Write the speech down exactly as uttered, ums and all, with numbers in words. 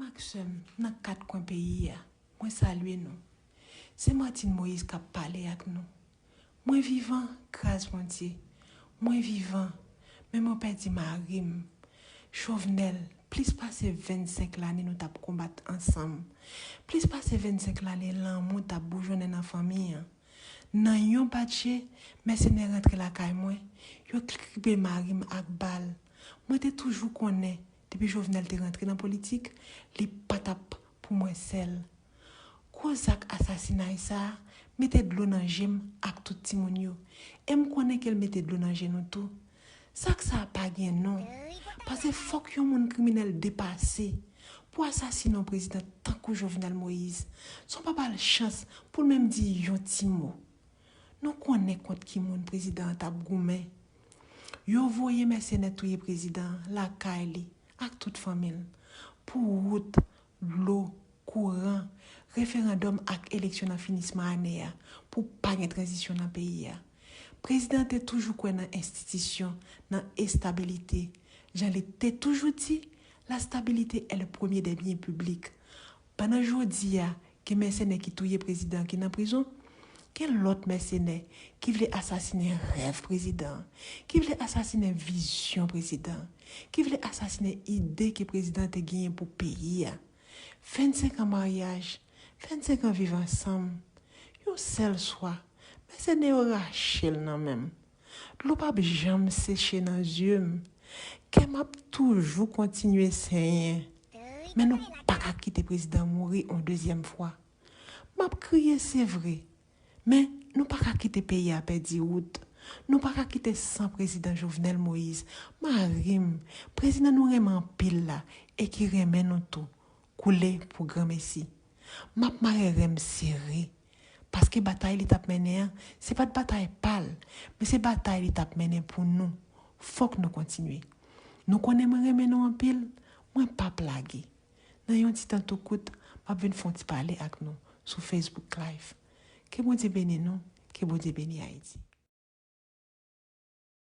Ak sè m nan kat kwen peyi a, mwen salye nou. Se Martine Moïse k ap pale ak nou. Mwen vivan, gras Bondye. Mwen vivan, men mwen pèdi mari m. Jovenel, plis pase vennsenk lane nou t ap konbat ansanm. Plis pase vennsenk lane lanmou t ap boujonnen nan fanmi an. Nan yon batje, mèsenè rantre lakay mwen, yo kripe mari m ak bal. Mwen te toujou konnen, depi Jovenel te rantre nan politik, li pa t ap pou mwen sèl. Gwo zak asasinay sa a mete dlo nan je m ak tout timoun yo. E m konnen ke l mete dlo nan je nou tou. Zak sa a pa gen non. Paske fòk yon moun kriminèl depase pou asasine yon prezidan tankou Jovenel Moïse, san w pa ba l chans pou l menm di yon ti mo. Nou konnen kont ki moun prezidan an t ap goumen. Yo voye mèsenè touye prezidan an lakay li ak tout fanmi l pou wout, dlo, kouran, referandòm ak eleksyon nan finisman ane a pou pa gen tranzisyon nan peyi a. Prezidan an te toujou kwè nan enstitisyon, nan estabilite. Jan li te toujou di, la stabilité est le premier des biens publics. Pandan jodi a, gen mèsenè ki touye prezidan ki nan prizon, gen lòt mèsenè ki vle asasinen rèv prezidan, ki vle asasinen vizyon prezidan, ki vle asasinen ide ke prezidan te genyen pou peyi a. Vennsenk an maryaj, vennsenk an viv ansanm, yon sèl swa, mèsenè yo rache l nan men m. Dlo p ap janm seche nan zye m. Kè m ap toujou kontinye senyen. Men nou pa ka kite prezidan mouri yon dezyèm fwa. M ap kriye, se vre. Men nou pa ka kite peyi a pèdi wout. Nou pa ka kite san prezidan Jovenel Moïse, mari m, prezidan nou renmen anpil la e ki renmen nou tou, koule pou granmesi. M ap mare ren m sere. Paske batay li t ap mennen an, se pa t batay pa l, men se batay li t ap mennen pou nou. Fòk nou kontinye. Nou konnen mwen renmen nou anpil, mwen p ap lage. Nan yon ti tan tou kout, m ap vin fè yon ti pale ak nou sou Facebook Live. Ke Bondye beni nou, ke Bondye beni Ayiti.